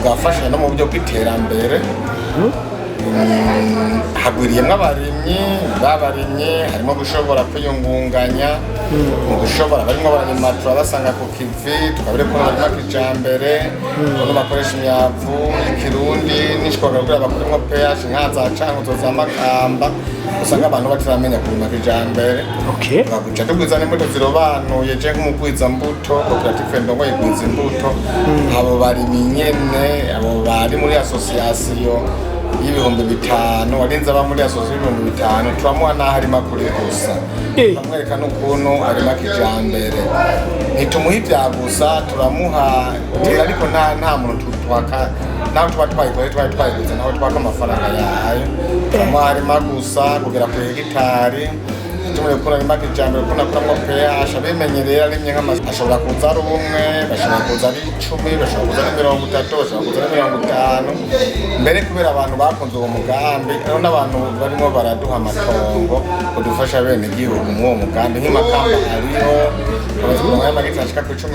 Tugafashanya no mu buryo bw'iterambere. Hagwiriyemwo abarimyi babarimyi, harimo gushobora kwiyungunganya mu gushobora, barimo bararima turabasanga ku kivi, tukabere ukuntu barima kijambere, ukuntu bakoresha imyavu y'ikirundi n'ishwaga kugira bakuremwo pH nka za Cankuzo, za Makamba, usanga abantu bataramenya kurima kijambere. Tukaguca tugwiza n'imbuto zirobanuye. Je nk'umugwiza mbuto, koperative ndongo igwiza imbuto. Abo barimyi nyene, abo bari muri association y'5,000, warinze aba muri association y'5,000, turamuha n'aho arima kuri gusa, turamwereka n'ukuntu arima kijambere. Ntitumuha ivya gusa, turamuha tera, ariko nta muntu twaka, naho tuba twayikoze, twari twayiguze, naho twaka amafaranga yayo. Turamuha arima gusa kugera ku hegitari, tumwe ukuntu arima kijambere, ukuntu akuramwo pH. Abimenyereye arimye nk'amazu, ashobora kuza ari umwe, bashobora kuza ari 10, bashobora kuza ari 30, bashobora kuza ari 50 mbere, kubera abantu bakunze uwo mugambi. Hariho n'abantu barimo baraduha amatongo kudufasha bene igihugu muri uwo mugambi. Nk'imakamba hariho bamaze kuronka y'amagiti ashika ku 15.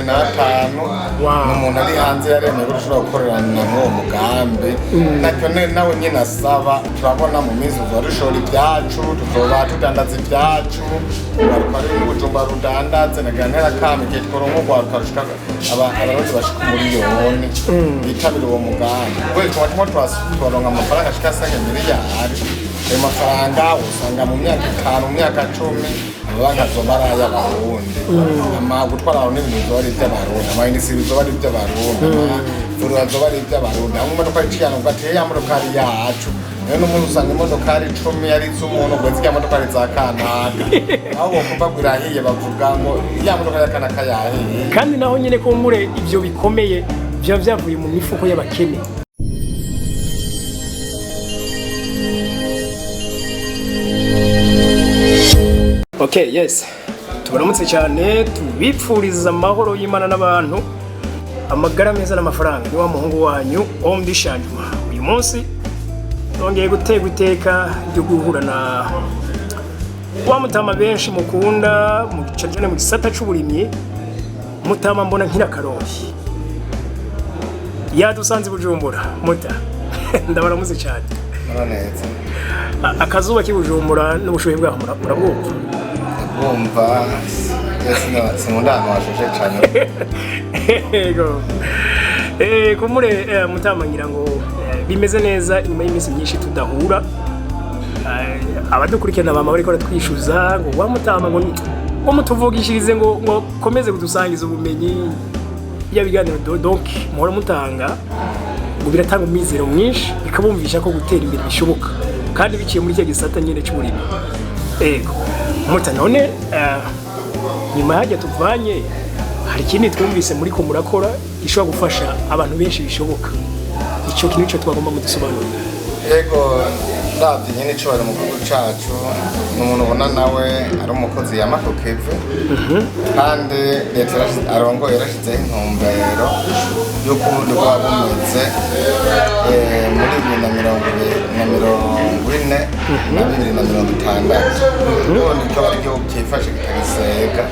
N'umuntu ari hanze yaremeye ko dushobora gukorerana muri uwo mugambi. Nacyo nawe nyine asaba, turabona mu minsi tuzoba dushora ibyacu, tuzoba tudandaza ibyacu, urwaruka ruri n'ubujumba rudandaze. Nagira ntera kama igihe tworonka urwaruka rushika abarundi bashika 1 miliyoni bitabira uwo mugambi, kubera tuba tumwe tubaronka amafaranga ashika asaga miliyari. Ayo mafaranga usanga mu myaka 5, mu myaka 10, amabanki azoba ari ay'abarundi. Ama gutwara abantu n'ibintu bizoba ari iby'abarundi, amayinisi bizoba ari iby'abarundi, amavuriro azoba ari iby'abarundi. Hamwe imodoka iciye ahantu ugati ya modoka ari yacu. Rero n'umuntu usanga imodoka ari 10 ari iz'umuntu, ngo zirya modoka ari za kanaka, aho bokumva ngo irahiye bavuga ngo ya modoka ya kanaka yahiye. Kandi naho nyine kumbure ivyo bikomeye biba vyavuye mu mifuko y'abakene. Okay, yes, tubaramutse cyane, tubipfuriza amahoro y'Imana n'abantu, amagara meza n'amafaranga. Ni wa muhungu wanyu Ombi Shanjuma. Uyu munsi nongeye guterwa iteka ryo guhura na wa mutama benshi mukunda mu cyane cyane mu gisata c'uburimyi, mutama mbona nkira karongi yadusanze i Bujumbura. Muta, ndabaramutse cyane. Muraneza. Akazuba k'i Bujumbura n'ubushuhe bwaho murabwumva? Bumva, sinkunda ahantu hashushe cane. Yego. Kumure mutama, ngira ngo bimeze neza inyuma y'iminsi myinshi tudahura. Abadukurikirana bama bariko baratwishuza ngo wa mutama ngo mutuvugishirize, ngo komeze kudusangiza ubumenyi ya biganiro donc muhora mutanga, ngo biratanga umwizero mwinshi, bikabumvisha ko gutera imbere bishoboka kandi biciye muri cya gisata nyine cy'uburimyi. Ego muta, none nyuma hajya tuvanye, hari ikindi twumvise muri ko murakora gishobora gufasha abantu benshi bishoboka. Icyo kintu cyo twagomba mudusobanurira. Yego, ndabye nyine icubahiro mu gihugu cacu, ni umuntu ubona nawe ari umukozi yama ku kivi, kandi leta arongoye yarashizeho intumbero y'uko ubundi bwaba bumeze muri 2040 na 2060, ubundi kikaba ari igihugu cyifashe kitagisega.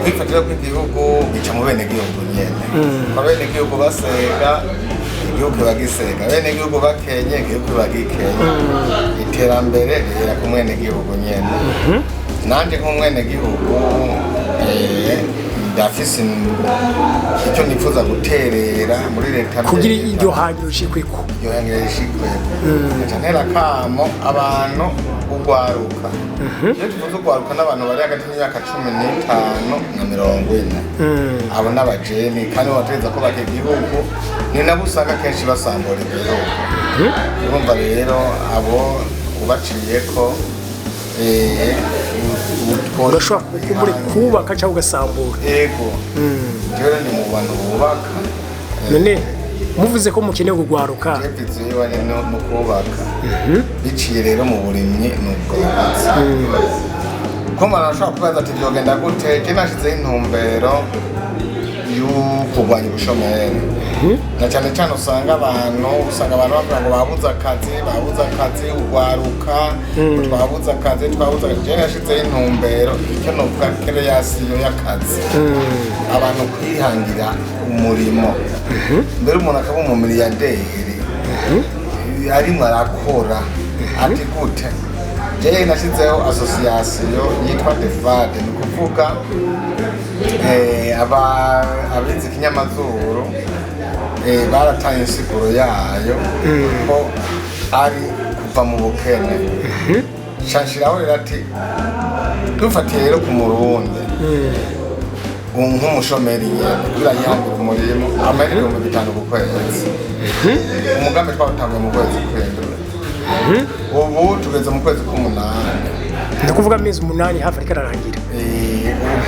Kwifatira kw'igihugu bica mu bene gihugu nyene. Kwa bene gihugu basega, igihugu kiba gisega; bene gihugu bakenye, igihugu kiba gikenye. Iterambere rihera ku mwene gihugu nyene. Nanje nk'umwene gihugu, ndafise icyo nifuza guterera muri leta Kugira mbere. iryo hangiro ushikweko. Iryo hangiro rishikweko, nca ntera akamo abantu ugwaruka. Iyo tuvuze ugwaruka, n'abantu bari hagati y'imyaka 15 na 40. Abo n'abajeni, kandi bategereza kubaka igihugu, ni nabo usanga kenshi basambura igihugu. Urumva rero abo ubaciyeko, Urashobora kumbure kubaka cyangwa ugasambura. Ego, jewe ndi mu bantu bubaka. None muvuze ko mukeneye kugwaruka. Vision yiwanje no kubaka biciye rero mu burimyi n'ubworozi. Ko umuntu ashobora kubaza ati: "Vyogenda gute?" Je nashizeho intumbero. yo kurwanya ubushomeri, na cyane cyane usanga abantu bavuga ngo babuze akazi, babuze akazi, urwaruka ngo twabuze akazi, twabuze akazi. Jewe nashizeho intumbero, icyo novuga création y'akazi, abantu kwihangira umurimo, mbere umuntu akaba umumiliyaderi arimo arakora. Ati gute? Jewe nashyizeho association yitwa Defade, ni ukuvuga abize ikinyamazuru barataye insiguro yayo ko ari kuva mu bukene. Nshashiraho rero ati dufatiye rero ku Murundi nk'umushomeri nyene kugira yihangire umurimo, amahera 5000 ku kwezi. Umugambi twawutanguye mu kwezi kw'indwi, ubu tugeze mu kwezi k'umunani. Ni ukuvuga amezi 8 hafi ariko ararangira. Ubu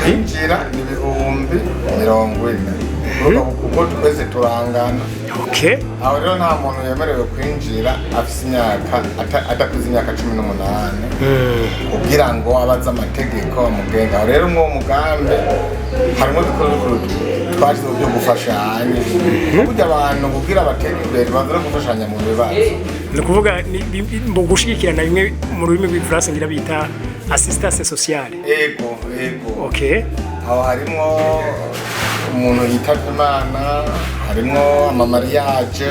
kwinjira ni 40,000. Urumva kuko twese turangana. Aho rero nta muntu yemerewe kwinjira afise imyaka adakuze imyaka 18, kugira ngo abaze amategeko amugenga. Aho rero mw'uwo mugambi harimo ibikuru bikuru twashyize byo gufashanya, burya abantu kugira batere imbere banza no gufashanya mu bibazo. Ni ukuvuga mu gushigikirana, bimwe mu rurimi rw'igifaransa ngira bita assistance sociale. Ego. Aho harimwo umuntu yitavye Imana, harimwo ama mariage,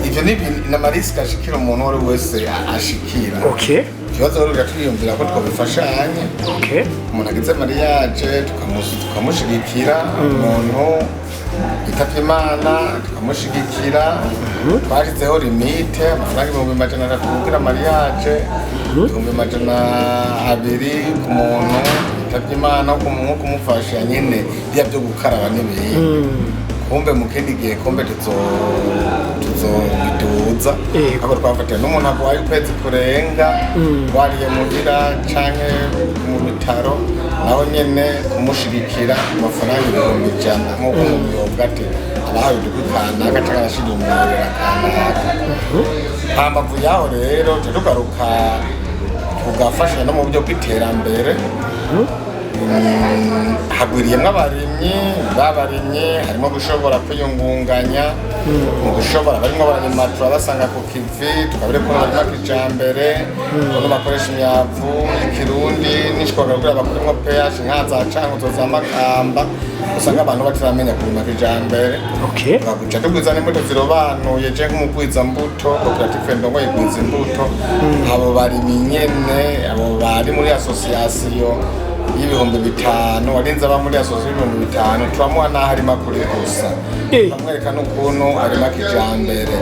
ivyo ni n'ama risques ashikira umuntu uwo ari we wese ashikira. Ikibazo rero biratwiyumvira ko twabifashanya. Umuntu agize mariage tukamushigikira, umuntu yitavye Imana tukamushigikira. Twashyizeho limite, amafaranga 300,000 kugira mariage, 200,000 ku muntu yitavye Imana, nko kumufasha nyene bya byo gukaraba n'ibindi. Kumbe mu kindi gihe kumbe tuzobiduza. Ahubwo twafatiye n'umuntu agwaye ukwezi kurenga wariye muhira canke mu bitaro, naho nyene kumushigikira amafaranga 100,000, nk'uko umuntu yovuga ati abahawe udukwi kanaka canke arashira umurira kanaka. Hambavu yaho rero tuca tugaruka tugafasha no mu buryo bw'iterambere. Hagwiriyemwo abarimyi, babarimyi harimo gushobora kwiyungunganya mu gushobora barimo bararima, turabasanga ku kivi, tukabere ukuntu barima kijambere, ukuntu bakoresha imyavu y'ikirundi n'ishwaga kugira bakuremwo pH nka za Cankuzo, za Makamba, usanga abantu bataramenya kurima kijambere. Tukaguca tugwiza n'imbuto zirobanuye. Je nk'umugwiza mbuto, koperative ndongo igwiza imbuto, abo barimyi nyene, abo bari muri association y'5000, warinze aba muri association y'5000, turamuha n'aho arima kuri gusa. Turamwereka n'ukuntu arima kijambere.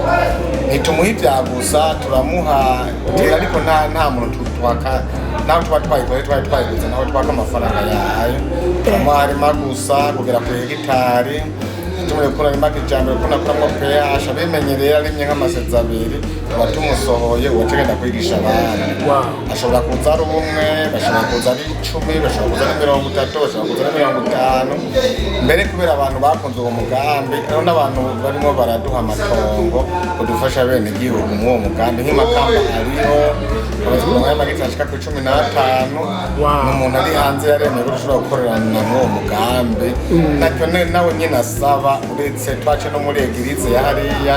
Ntitumuha ibya gusa, turamuha tera, ariko nta muntu twaka, naho tuba twayikoze, twari twayiguze, naho twaka amafaranga yayo. Turamuha arima gusa kugera ku hegitari, tumureka ukuntu arima kijambere, ukuntu akuramwo pH, abimenyereye. Arimye nk'amasezi abiri tuba tumusohoye, uwaca agenda kwigisha abandi. Ashobora kuza ari umwe, bashobora kuza ari 10, bashobora kuza ari 30, bashobora kuza ari 50 mbere, kubera abantu bakunze uwo mugambi. Hariho n'abantu barimo baraduha amatongo kudufasha bene igihugu muri uwo mugambi. Nk'imakamba hariho amaze kuronka y'amagiti ashika ku 15. Ni umuntu ari hanze yaremeye ko dushobora gukorerana muri uwo mugambi. Nacyo nawe nyine asaba, uretse twace no muri église ya hariya,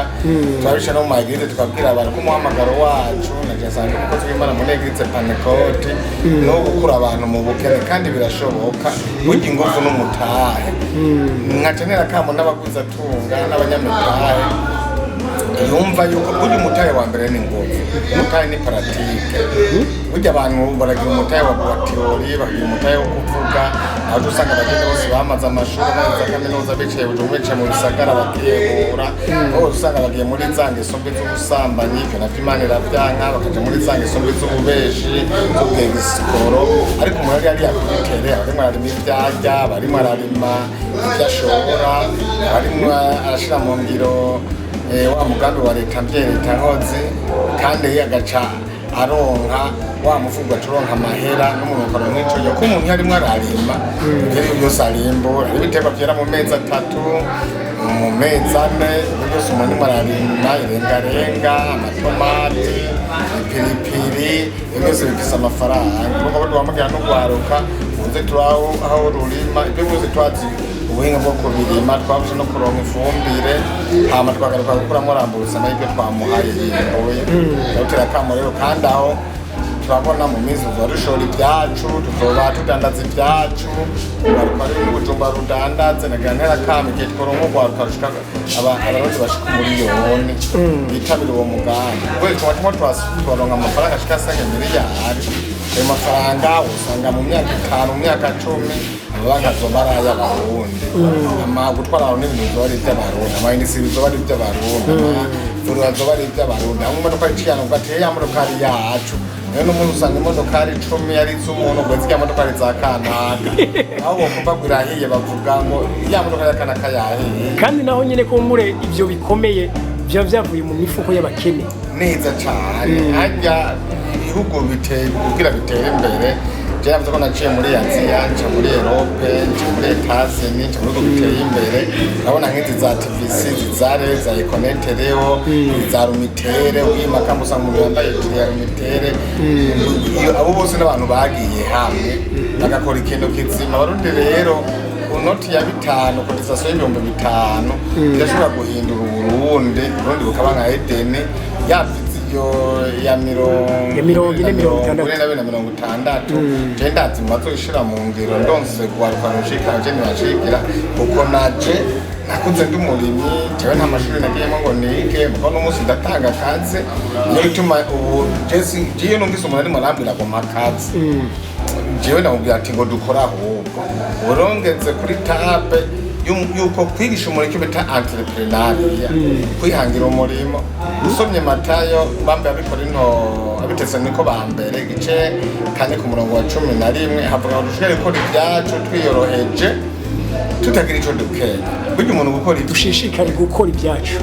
turabica no mu ma église, tukabwira abantu ko umuhamagaro wacu na jasanga umukozi w'Imana muri église Pentecôte ni uwo gukura abantu mu bukene, kandi birashoboka. Burya ingufu n'umutahe. Nkaca kamo n'abagwizatunga n'abanyamitahe yumva yuko burya umutahe wa mbere ni ingufu, umutahe ni pratique. Burya abantu baragira umutahe wa théorie, bakagira umutahe wo kuvuga, aho usanga abagenda bose bamaze amashuri, bamaze kaminuza, bicaye Bujumbura, bicaye mu bisagara, bakiyebura. Aho usanga bagiye muri za ngeso mbi z'ubusambanyi, ivyo navyo Imana iravyanka, bakaja muri za ngeso mbi z'ububeshi, z'ubwegisikoro. Ariko umuntu ari hariya kuri terrain, arimwo ararima ivyarya, arimwo ararima ivyo ashobora, arimwo arashira mu ngiro wa mugambi wa leta mvye, leta nkozi, kandi agaca aronka wa mufuko, aca amahera n'umuntu akaronka ico yo ko umuntu iyo arimwo ararima ivyo arivyo byose arimbura. Hari ibiterwa vyera mu mezi 3, mu mezi 4, ivyo byose umuntu arimo ararima, irengarenga, amatomati, ipiripiri, ivyo byose bifise amafaranga. Urumva ko duhamagara n'ugwaruka uze turaho aho rurima ibyo byose twazi. Ubuhinga bwo kubirima, twabafasha no kuronka ifumbire, hama twagaruka gukuramo remboursement y'ibyo twamuhaye yimbuye. Turabutera akamo rero, kandi aho turabona mu minsi tuzoba dushora ibyacu, tuzoba tudandaza ibyacu, urwaruka ruri n'ubujumba rudandaze. Nagira ntera akamo, igihe tworonka urwaruka rushika abarundi bashika 1 miliyoni bitabira uwo mugambi, kubera tuba tumwe tubaronka amafaranga ashika asenga miliyari. Ayo mafaranga usanga mu myaka 5, mu myaka 10, amabanki azoba ari ay'abarundi. Ama gutwara abantu n'ibintu bizoba ari iby'abarundi, ama industries bizoba ari iby'abarundi, amavuriro azoba ari iby'abarundi. Hamwe imodoka iciye ahantu ati ya modoka ari yacu. Rero n'umuntu usanga imodokari 10 ari iz'umuntu, ngo zirya modokari za kanaka, aho bokumva ngo irahiye, bavuga ngo ya modoka ya kanaka yahiye. Kandi naho nyine kumbure ivyo bikomeye biba vyavuye mu mifuko y'abakene. Neza cane. Harya ibihugu biteye kugira bitere imbere, je navuze ko naciye muri Aziya, nca muri Europe, nca muri Etazini, nca mu bihugu biteye imbere. Urabona nk'izi za TVC, zizare za Econet, rero za Lumitel, uyimakamba usanga umuntu yambaye ijire ya Lumitel. Abo bose n'abantu bagiye hamwe bagakora ikintu kizima. Abarundi rero, unoti ya 5, cotisation y'5,000 irashobora guhindura Uburundi, Uburundi bukaba nka Edeni. Ya vision ya mirongo Ya 40, 60. 42 na 60, je ndazi mu bazoyishira mu ngiro. Ndonse kugaruka rushikana, je ntibashikira, kuko naje nakuze ndi umurimyi. Jewe nta mashuri nagiyemo ngo nige, muko n'umunsi ndatanga akazi. Niyo bituma ubu jewe numvise umuntu arimo arambwira ngo mpa akazi, jewe ndamubwira ati ngo dukore. Ahubwo urongeze kuri étape yuko kwigisha umuntu icyo bita entrepreneuriat, kwihangira umurimo. Usomye Matayo, bambe abikorinto abitese niko ba mbere igice 4 ku murongo wa 11, havuga ngo dushobore gukora ibyacu twiyoroheje, tutagira ico dukenya. Burya umuntu gukora ibyo Dushishikare gukora ibyacu.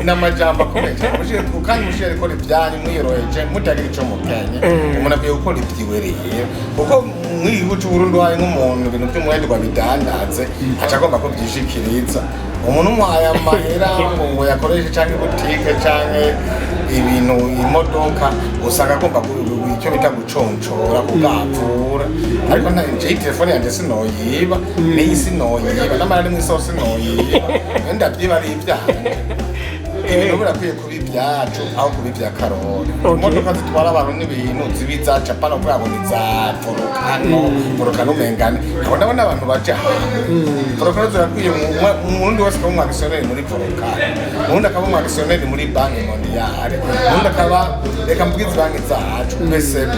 N'amajambo akomeye cyane. Kandi mushire gukora ibyanyu mwiyoroheje, mutagira ico mukenye. Umuntu akwiye gukora ibyiwe rero, kuko mw'igihugu c'Uburundi uhaye nk'umuntu ibintu vy'umuherwa bidandaze, aca agomba kuvyishikiriza. Umuntu umuhaye amahera ngo yakoreshe, canke butike, canke ibintu, imodoka, usanga agomba icyo bita guconcora, kugapfura. Ariko nta jewe telefone yanje sinoyiba, n'iyi sinoyiba, n'amara ari mw'isoko sinoyiba, ndavyiba ari ivyanje. Ibintu birakwiye kuba ibyacu aho kuba iby'akarore. Imodoka zitwara abantu n'ibintu ziba izacu, apana kuvuga ngo ni za Volcano. Volcano umengane abo ndabona abantu baja hanze. Volcano zirakwiye, umurundi wese akaba umu actionnaire muri Volcano, umurundi akaba umu actionnaire muri Banque Mondiale, umurundi akaba, reka mvuge izi banki zacu, BCB,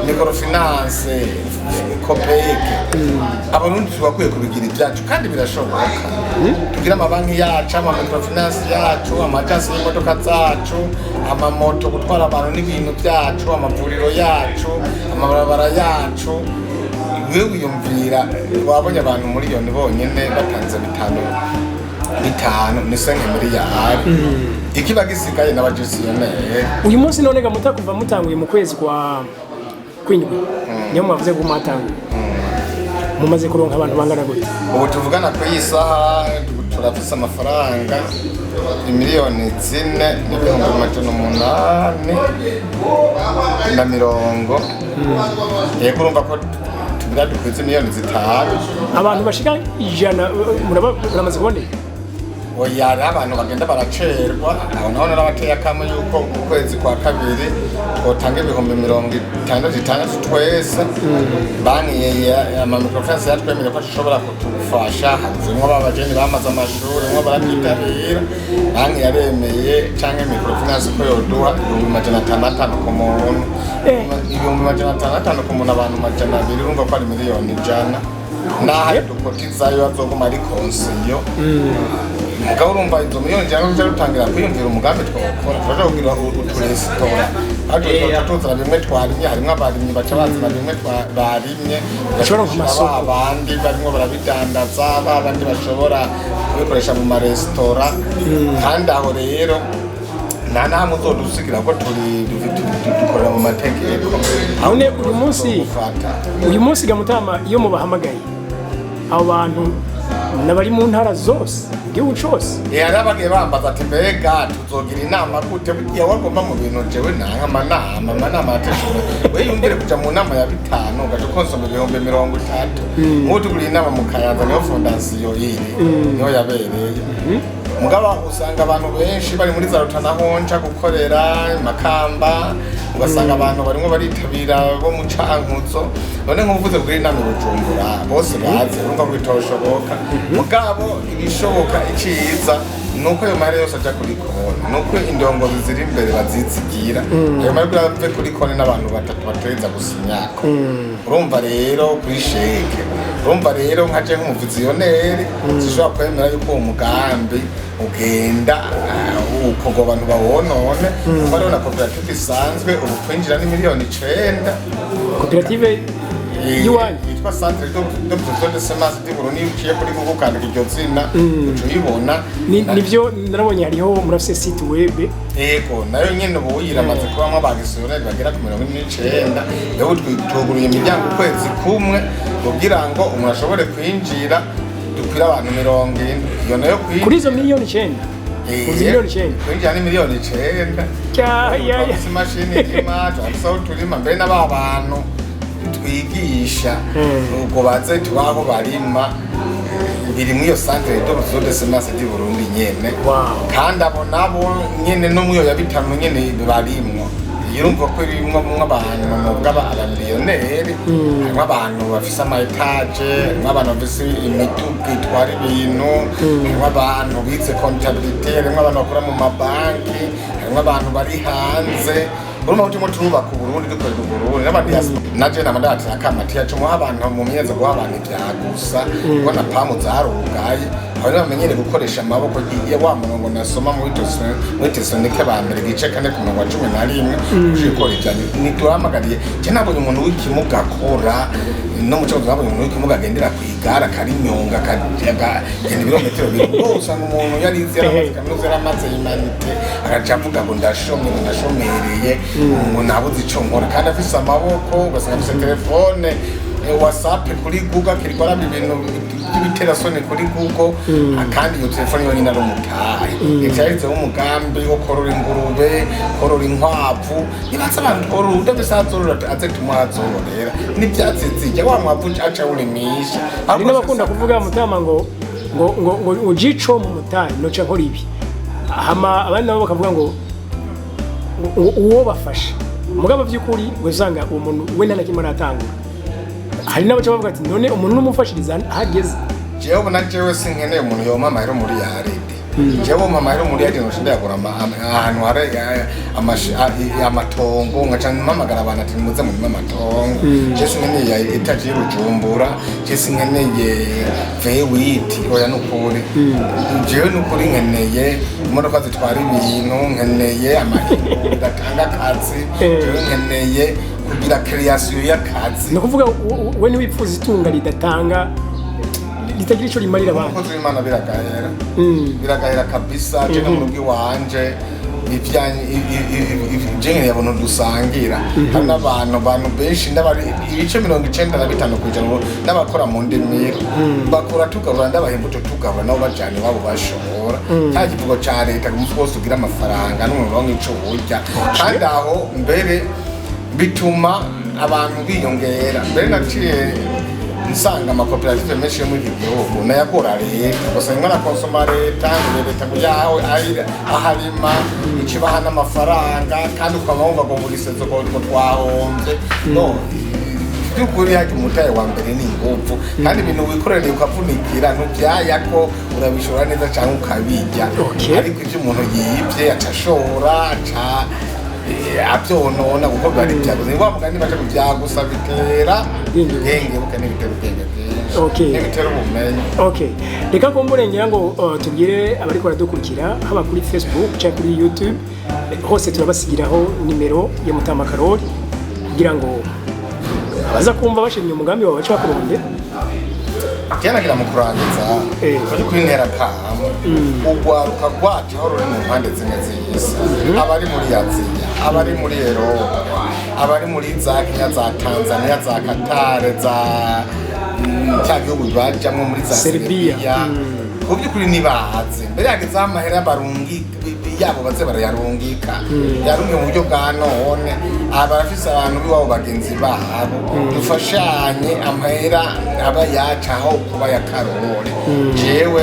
microfinance, COOPEC. Abarundi tubakwiye kubigira ibyacu, kandi birashoboka. Tugire amabanki yacu, ama microfinance yacu, amajasi y'imodoka zacu, amamoto gutwara abantu n'ibintu byacu, amavuriro yacu, amabarabara yacu. Wewe wiyumvira, wabonye abantu 1 miliyoni bonyene batanze 5 5, ni 5 miliyari. Ikiba gisigaye n'aba gestionnaires. Uyu munsi none gamuta, kuva mutanguye mu kwezi kwa kwindwi, niyo mwavuze ko mwatanguye, mumaze kuronka abantu bangana gute? Ubu tuvugana ku iyi saha, turafise amafaranga 4,880,000. Yego, urumva ko tugira dukwize 5 miliyoni. Abantu bashika 100 muramaze kuboneka? Oya, hariho abantu bagenda baracerwa. Aho naho narabateye akamo yuko ukwezi kwa kabiri twotanga 60,000 twese. Banki ama microfinance yatwemereye ko ashobora kutufasha. Havuyemwo ba bajeni bamaze amashuri mwo barabyitabira. Banki yaremeye canke microfinance ko yoduha 600,000 ku muntu. 600,000 ku muntu, abantu 200, urumva ko ari 100,000,000. Naho dukotizayo azoguma ari konsiyo. Mugabo urumva izo 100,000,000 ruja rutangira kwiyumvira umugambi twokora. Turaja kugira uturesitora, ariko tuzana bimwe twarimye. Harimwo abarimyi baca bazana bimwe barimye. Bashobora ku masoko. Ba bandi barimwo barabidandaza, ba bandi bashobora kubikoresha mu maresitora. Kandi aho rero nta nahamwe uzodusigira ko turi dukorera mu mategeko. None uyu munsi gufata uyu munsi gamutama, iyo mubahamagaye abo bantu N'abari mu ntara zose, mu gihugu cose. Hari abagiye bambaza ati: "Mbega tuzogira inama gute?" Burya wagomba mu bintu, jewe nanka amanama ateshuwe. We yumvire kuja mu nama ya bitanu, ugaca ukonsoma 30,000. Nk'ubu tuguriye inama mu Kayanza, niho fondation iri, niho yabereye. Mugabo usanga abantu benshi bari muri za Rutana, honja gukorera Makamba, ugasanga abantu barimo baritabira bo mu Cankuzo. None nk'uvuze kuri inama i Bujumbura bose baze, urumva ko bitoshoboka. Mugabo ibishoboka, iciza nuko ayo mahera yose aja kuri konti, nuko indongozi ziri imbere bazizigira ayo mahera kugira ave kuri konti n'abantu batatu batereza gusinyako. Urumva rero kuri chèque, urumva rero nkaje nk'umu visionnaire zishobora kwemera yuko uwo mugambi ugenda uko ngo abantu bawonone, kuko hariho na koperative isanzwe ubu kwinjira ni 9 miliyoni. Koperative y'iwanyu? Yitwa Centre de Production de Semences du Burundi. Iyo uciye kuri Google ukandika iryo zina, uca uyibona. Nivyo narabonye, hariho, murafise site web. Yego, nayo nyene ubu yiramaze kubamwo aba actionnaires bagera ku 49. Rero twuguruye imiryango ukwezi kumwe kugira ngo umuntu ashobore kwinjira, dukwire abantu 40. Iyo nayo kwinjira Kuri izo 9 miliyoni? Uzi 9 miliyoni? Kwinjira ni 9 miliyoni. Ya, ya, ya. Turafise imashini irima, turafise aho turima, mbere n'aba bantu twigisha ubwo baze tubaho barima, biri muri iyo Centre de Production de Semences du Burundi nyene. Kandi abo nabo nyene no muri iyo ya bitanu nyene barimwo. Iyo urumva ko irimwo mwo abantu novuga abamiliyoneri, harimwo abantu bafise ama étages, harimwo abantu bafise imiduga itwara ibintu, harimwo abantu bize comptabilité, harimwo abantu bakora mu mabanki, harimwo abantu bari hanze. Urumva ko turimo turubaka Uburundi, dukorera Uburundi n'abadiaspora. Naje nama ndabatera akamo ati yacu muha abantu mu myezi guha abantu ivya gusa, kuko na PAM zarugaye, aho bamenyere gukoresha amaboko ya wa murongo nasoma muri Tesalonike ba mbere igice 4 ku murongo wa 11, ushobora gukora ivya ntituhamagariye. Je nabonye umuntu w'ikimuga akora no mu cyongereza, nabonye umuntu w'ikimuga agendera ku igare, akarinyonga, akagenda ibirometero bibiri. Ubwo usanga umuntu yarize, yaramaze kaminuza, yaramaze humanités, agaca avuga ngo ndashomye, ngo ndashomereye, ngo nabuze ico nkora, kandi afise amaboko. Ugasanga afise telefone, WhatsApp kuri Google, akirirwa araba ibintu by'ibiterasoni kuri Google, kandi iyo telefone yonyine ari umutahe. Leta yashyizeho umugambi wo korora ingurube, korora inkwavu. Nibaza abantu korora, udafise aho azorora aze tumuhazororera n'ivyatsi zirya, wa mwavu aca awurimisha. Hari n'abakunda kuvuga, mutama, ngo jico mu mutahe noca nkora ibi, hama abandi nabo bakavuga ngo uwo bafasha. Mugabo by'ukuri usanga uwo muntu we nta na kimwe aratangura. Hari n'abaca bavuga ati: "None umuntu n'umufashiriza ahageze?" Jewe ubona, jewe sinkeneye umuntu yompa amahera muri yarede. Jewe wompa amahera muri yarede, ngasha ndayagura ahantu hari amatongo, nkaca mpamagara abantu ati: "Muze murime amatongo." Je sinkeneye ya étage y'Ubujumbura, je sinkeneye V8, oya, nukuri. Jewe nukuri nkeneye imodoka zitwara ibintu, nkeneye amahinguriro atanga akazi, jewe nkeneye kugira création y'akazi. Ni ukuvuga we ntiwipfuza itunga ridatanga, ritagira icyo rimarira abandi. Umukozi w'Imana, biragahera, biragahera kabisa. Je no mu rugo iwanje je nkeneye abantu dusangira. Hari n'abantu bantu benshi n'abari ibice 95% ubu n'abakora mu ndimiro bakora tugabura, ndabaha imbuto tugabura, nabo bajana iwabo bashobora. Cya kivugo ca leta ngo umufuko wose ugira amafaranga n'umuntu uronka ico urya, kandi aho mbere bituma abantu biyongera. Mbere naciye nsanga amakoperative menshi yo muri iki gihugu nayagora leta, gusa rimwe arakonsoma leta, ngo leta ngo yawe aharima ikibaha n'amafaranga, kandi ukaba wumva ngo buri saison ngo twahombye. No by'ukuri hajya umutahe wa mbere ni ingufu, kandi ibintu wikorereye ukavunikira ntubyaya ko urabishora neza cyangwa ukabirya. Ariko ibyo umuntu yibye aca ashora, aca abyonona, kuko biba ari ibyagusa. Ni wa mugani baca kubyagusa bitera Ubwenge buke. Ubwenge buke n'ibitera ubwenge bwinshi n'ibitera ubumenyi. Okay, reka kumbure ngira ngo tubwire abariko baradukurikira, haba kuri Facebook cyangwa kuri YouTube, hose turabasigiraho nimero ya Mutama Karori kugira ngo abaza kumva bashimye umugambi wawe bace bakurondera. Byanagira mu kurangiza, uri kwintera kamo urwaruka rwacu aho ruri mu mpande zimwe z'isi, abari muri Aziya, abari muri Erope, abari muri za Kenya, za Tanzania, za Katare, za cya gihugu bajamwo muri za Serbia. Serbia. Mu by'ukuri ntibaze mbere yagezeho amahera barungi yabo baze barayarungika, yarunge mu buryo bwa none. Aha barafise abantu b'iwabo, bagenzi babo, dufashanye amahera aba yacaho kuba ya karore. Jewe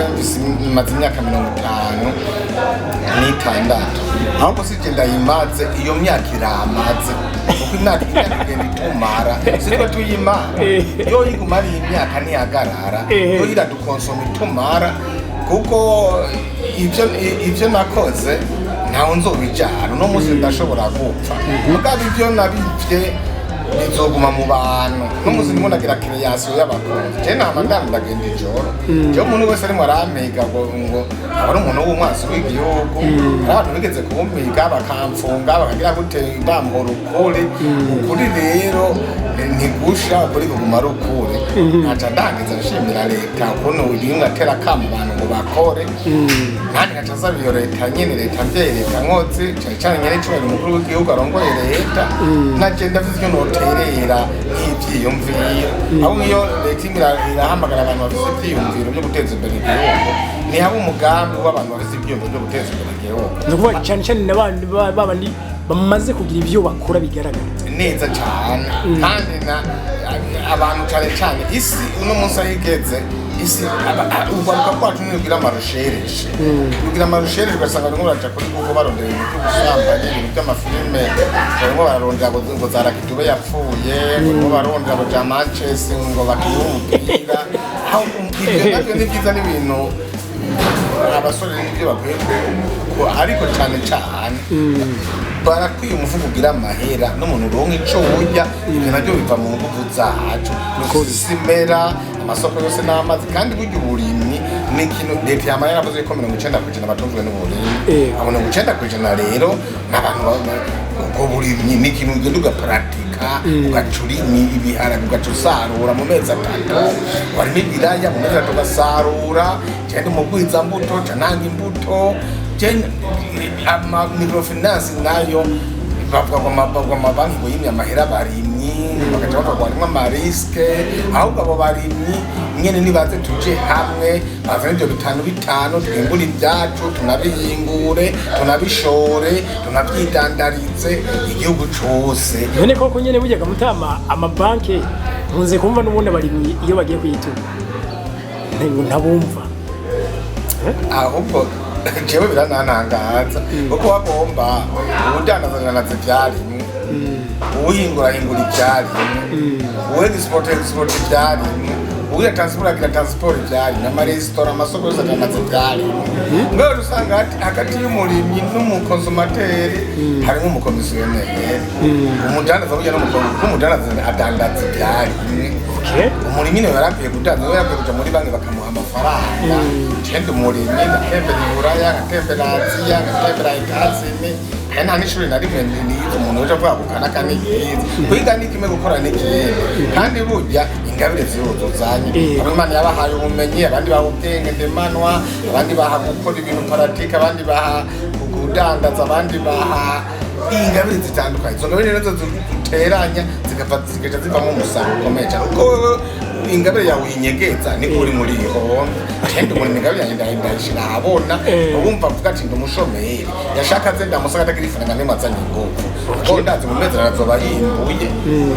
maze imyaka 56, ahubwo sije ndayimaze, iyo myaka iramaze, kuko imyaka igenda itumara, sitwe tuyimara. Yo iguma ari imyaka, ntihagarara. Yo iradukonsoma, itumara, kuko ivyo nakoze ntawe nzobijana. Uno munsi ndashobora gupfa, mugabo ivyo nabivye bizoguma mu bantu. N'umunsi ndimo ndagira création y'abakunzi, je nama ndagenda ijoro. Jewe umuntu wese arimo arampiga ngo aba ari umuntu w'umwansi w'igihugu. Hari abantu bigeze kumpiga, bakamfunga, bakagira gute, bampora ukuri. Ukuri rero ntigusha, ukuri kuguma ari ukuri. Nkaca ndangiza nshimira leta ukuntu irimwe atera akamo abantu ngo bakore. Nanjye nkaca nsaba iyo leta nyene, leta mvyeyi, leta nkozi, cane cane nyene icubahiro umukuru w'igihugu arongoye leta, naje ndafise icyo noterera nk'ivyiyumviro. Aho nk'iyo leta imwe irahamagara abantu bafise ivyiyumviro vyo guteza imbere igihugu, ntihaba umugambi w'abantu bafise ivyiyumviro vyo guteza imbere igihugu. Ni ukuvuga cyane cyane n'abandi babandi bamaze kugira ibyo bakora bigaragara. Neza cyane. Kandi na abantu cyane cyane, isi uno munsi aho igeze, isi urwaruka rwacu ntirugira ama recherches, rugira ama recherches ugasanga barimo baraja kuri Google barondera ibintu by'ubusambanyi, ibintu by'amafilime, barimo bararondera ngo za Lucky Dube yapfuye, ngo barimo barondera ngo ja Manchester ngo bakine umupira. Aho ibyo nabyo ni byiza, n'ibintu abasore n'ibyo bakwiye ariko cyane cyane barakwiye umufuko ugira amahera n'umuntu uronka ico urya. Ibyo nabyo biva mu nguvu zacu simera amasoko yose n'amazi. Kandi burya uburimyi ni ikintu leta yamara yaravuze ko 90% batunzwe n'uburimyi. Abo 90% rero ni abantu ubwo burimyi ni ikintu ugenda ugaparatika, ugaca urima ibiharage, ugaca usarura mu mezi 3, warima ibiraya mu mezi 3 ugasarura. Genda umugwizambuto, ca nanga imbuto. Ama microfinance nayo bavuga ngo amabanki ngo yimye amahera abarimyi, bagaca bavuga ngo harimwo ama risques. Ahubwo abo barimyi nyene nibaze tuje hamwe, bazane ivyo bitanu bitanu, twimbure ibyacu, tunabihingure, tunabishore, tunavyidandarize igihugu cose. None koko nyene burya mutama, amabanki nkunze kumva n'ubundi abarimyi iyo bagiye kuyitura ngo ntabumva. Ahubwo jewe biranantangaza, kuko wagomba ubudandaza ivyarimwe, uwuhingura ivyarimwe, uwu exporta ivyarimwe, uwugira transport agira transport ivyarimwe, amaresitora, amasoko yose adandaza ivyarimwe. Mbere usanga hagati y'umurimyi n'umu consommateur harimo umu commissionnaire, umudandaza. Burya n'umudandaza adandaza ivyarimwe. Umurimyi niwe yarakwiye kudandaza, we yarakwiye kuja muri banki bakamuha amafaranga. Genda umurimyi, ngatembera i Buraya, ngatembera Aziya, ngatembera Etazini, kandi nta n'ishuri na rimwe nize. Umuntu uje avuga ngo kanaka niyize, kwiga ni kimwe, gukora ni ikindi. Kandi burya ingabire ziruzuzanye. Bamwe Imana yabahaye ubumenyi, abandi baha ubwenge ndemanwa, abandi baha gukora ibintu pratique, abandi baha kudandaza, abandi baha ingabire zitandukanye. Izo ngabire rero ziteranya zigava zigaca zivamo umusaruro ukomeye cyane. Kuko wewe ingabire yawe uyinyegeza, niko uri muri ihombe. Kandi umuntu ingabire yanjye ndayishira ahabona. Ubumva avuga ati ndi umushomeri, yashaka aze ndamusanga atagira ifaranga nimwe, azanye ingufu, kuko ndazi mu mezi arazoba yimbuye,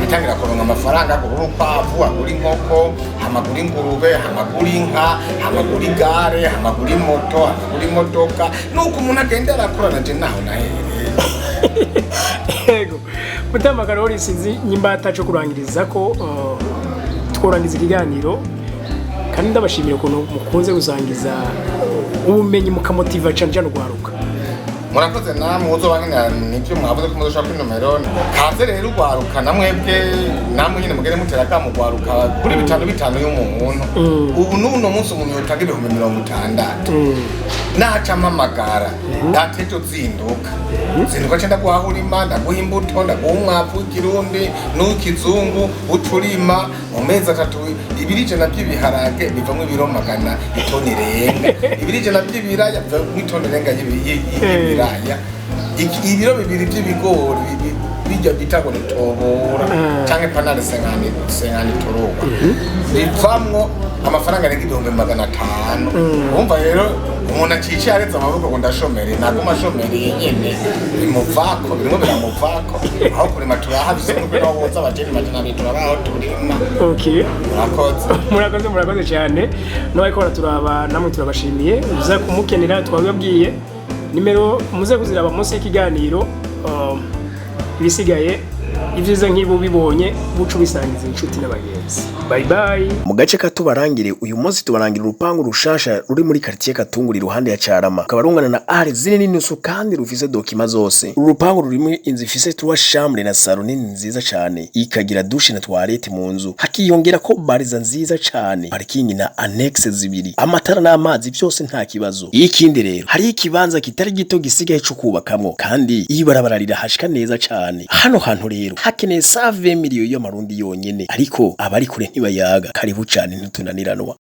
atangira kuronka amafaranga, agura urukwavu, agura inkoko, hamagura ingurube, hamagura inka, hamagura igare, hamagura imoto, hamagura imodoka. Nuko umuntu agenda arakura. Nanje naho nahereye. Yego mutama Karori, sinzi nyimba ataco kurangiriza ko tworangiza ikiganiro. Kandi ndabashimira ukuntu mukunze gusangiza ubumenyi, mukamotiva cane cane urwaruka. Murakoze namwe. Uzoba nkenera nivyo mwavuze ko muzoshaka inomero, kaze. Rero urwaruka namwebwe, namwe nyene mugere mutera akamo urwaruka kuri bitanu bitanu y'umuntu. Ubu n'uno munsi umuntu yotanga 60,000, naca mpamagara data ejo, zinduka zinduka, ca ndaguha aho urima, ndaguha imbuto, ndaguha umwavu w'ikirundi n'uw'ikizungu, uca urima. Mu mezi 3 ibiro 100 vy'ibiharage bivamwo ibiro 100, itoni irenga. Ibiro 100 vy'ibiraya bivamwo itoni irenga y'ibiraya. Ibiro 2 vy'ibigori. Bijya bita ngo nitobora canke panari senkani turuba, bivamwo amafaranga arenga 500,000. Urumva rero umuntu acicaye aretse amaboko ngo ndashomere, naguma ashomereye nyene, bimuvako, birimo biramuvako. Aho kurima turahavise, nuko naho boza abajeni 200 turabaho turima. Okay. Murakoze. Murakoze, murakoze cyane. N'abariko baraturaba namwe turabashimiye. Uza kumukenera twabibabwiye, nimero muze kuziraba munsi y'ikiganiro. Ibisigaye ibyiza nk'ibi ubibonye buca ubisangiza inshuti n'abagenzi. Bye bye. Mu gace ka tubarangire uyu munsi, tubarangira urupangu rushasha ruri muri quartier Katunguri, iruhande ya Carama, rukaba rungana na are zine n'inusu kandi rufise documents zose. Uru rupangu rurimo inzu ifise trois chambres na salon nini nziza cane, ikagira douche na toilette mu nzu, hakiyongera ko bariza nziza cane, parking na annexe zibiri, amatara n'amazi byose nta kibazo. Ikindi rero, hari ikibanza kitari gito gisigaye co kubakamwo, kandi ibarabara rirahashika neza cane. Hano hantu rero hakeneye 120 miliyoni y'amarundi yonyene, ariko abari kure ntibayaga. Karibu cane, ntitunaniranwa.